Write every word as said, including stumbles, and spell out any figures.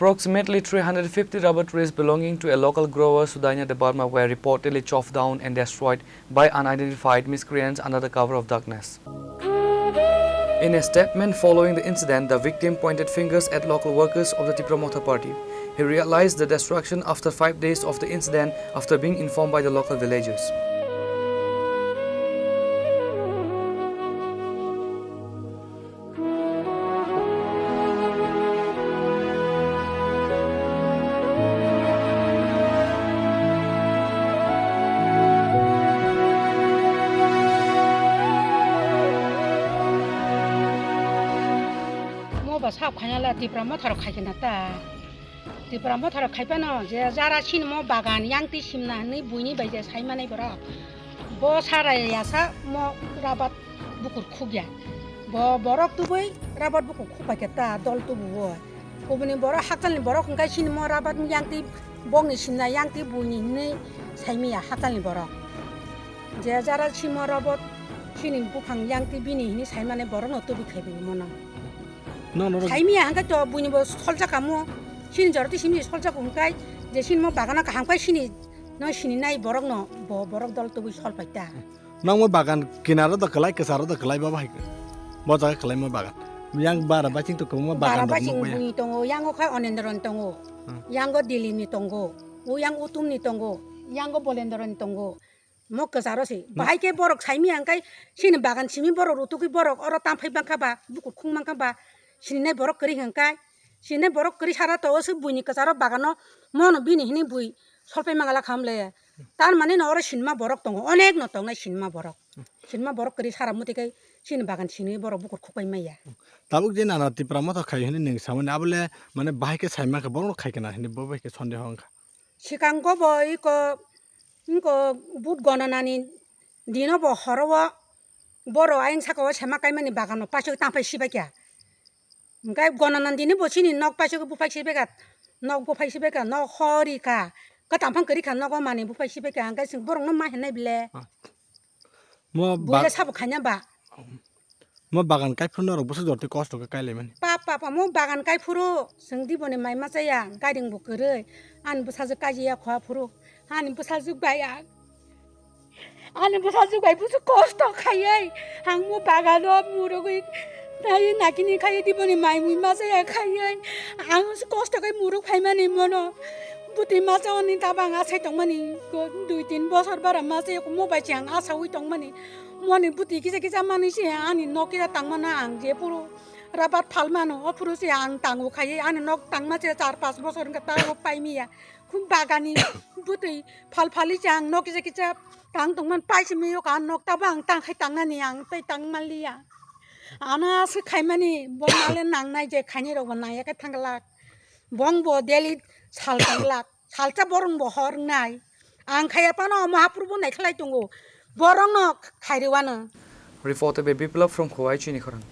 Approximately three hundred fifty rubber trees belonging to a local grower, Sudanya Debbarma, were reportedly chopped down and destroyed by unidentified miscreants under the cover of darkness. In a statement following the incident, the victim pointed fingers at local workers of the Tipra Motha Party. He realized the destruction after five days of the incident after being informed by the local villagers. Mo ba sab khaina la Tipra Motha rok khai khe na ta. Tipra Motha rok khai phano je jara sini mo bagan yang twi simna hinwi buini bai je sai manai borok. Bo sara ya sa mo rabat bukur khukya. Bo borok tubui rabat bukur khukpai khe ta dol tubu o. Kubuni borok hakchalni borok hwnkhe sini mo rabat yang twi bokni simna yang twi buini hinwi sai maya hakchalni borok. Je jara simo rabat sini buphang yang twi bini hinwi sai mane borokno tubu khai bai mano. Nono rok Saimiya hwnkhe to buini bo soljak kamo. Sini jora twi simi soljak hwnkhe je sini mo bagano kaham khai sini no sini nai borokno bo borok dol tubui sol pai ta. Nang mo bagan kinaro da kwlai, kwcharo da kwlai, baba hai bo jaga kwlai mo bagan. Yang bara baching to kwbangma bagan Bara rok baching nukmaya. Buini tongo, yango khai Onendron tongo. Hmm. Yango Dilini tongo. O yang Utumni tongo. Yango Bolendroni tongo. Mo kwcharo se. Hmm. Bahai khe borok saimiya hwnkhe sini bagan simi borok rutugwi borok oro tamphai bangkha ba, bukur khung bangkha ba, sini nai borok kwrwi hwnkhe, sini nai borok kwrwi sara to o se buini kwcharo bagano mono bini hini bui solpai mangala khamle. Tar mani no oro sinma borok tongo, onek no tongnai sinma borok. Sinma borok kwrwi sara muti khe sini bagan sini borok bukur khukpai maya. Tabuk je nana Tipra Motha khai hini ning samani abole mane bahai khe saima khe borok khai kana hini bo bai khe sondeho wngkha. Sikango bo iko, iko vote gonanani dino bo horo o borok ayang saka o sema kaimani bagano paisok tangpai sibaikha. Hwnkhe gonanani dini bo chini nok paisok buphai sibaikha, nok buphai sibaikha, nok hori kha, kwtam phang kwrwi kha, nogo manwi buphai sibaikha, hwnkhe chwng borokno ma hinai bile. Ah. Mo Buya ba-, sabo khaina ba. Mo bagan kaiphuru norok bwswk jorti kosto khe kailaimani. Pap, pap, pap, mo bagan kaiphuru chwng diboni mai machaya, gaiding bo kwrwi, ani bwsajwk kaijaya khwa phuru, ani bwsajwk bai ang, ani bwsajwk bai bwswk kosto khaiwi, ang mo bagano murugwi, nai nakini khaiwi diboni mai mui machaya khaiwi, ang kosto khe muruk phaimani mono, bwtwi machaoni tabang asai tongmani, dui tin bosor bara machaya mo bai se ang asaui tongmani. Moni bwtwi kisa kisa manwi se ani nok kisa tangmano ang je phuru rabat phalmano, o phuru se ang tango khaiwi ani nok tangma se char panch bosor wngkha tango paimiya. Khum bagani bwtwi phal phali se ang nok kisa kisa tang tongmani paisimiyo ka nok tabo ang tangkhai tangnani ang tei tangmanliya. Ano aswk khaimani bo nale nangnai je khainai rokbo nangya khe thangglak. Bongbo daily sal tanglak. Salsa borong bo hor wngnai. Ang khaya phano omo haphuru bo naikhlai tongo. Borokno khairwano. Reporter by Biplab from Khowai, Chini Khorang.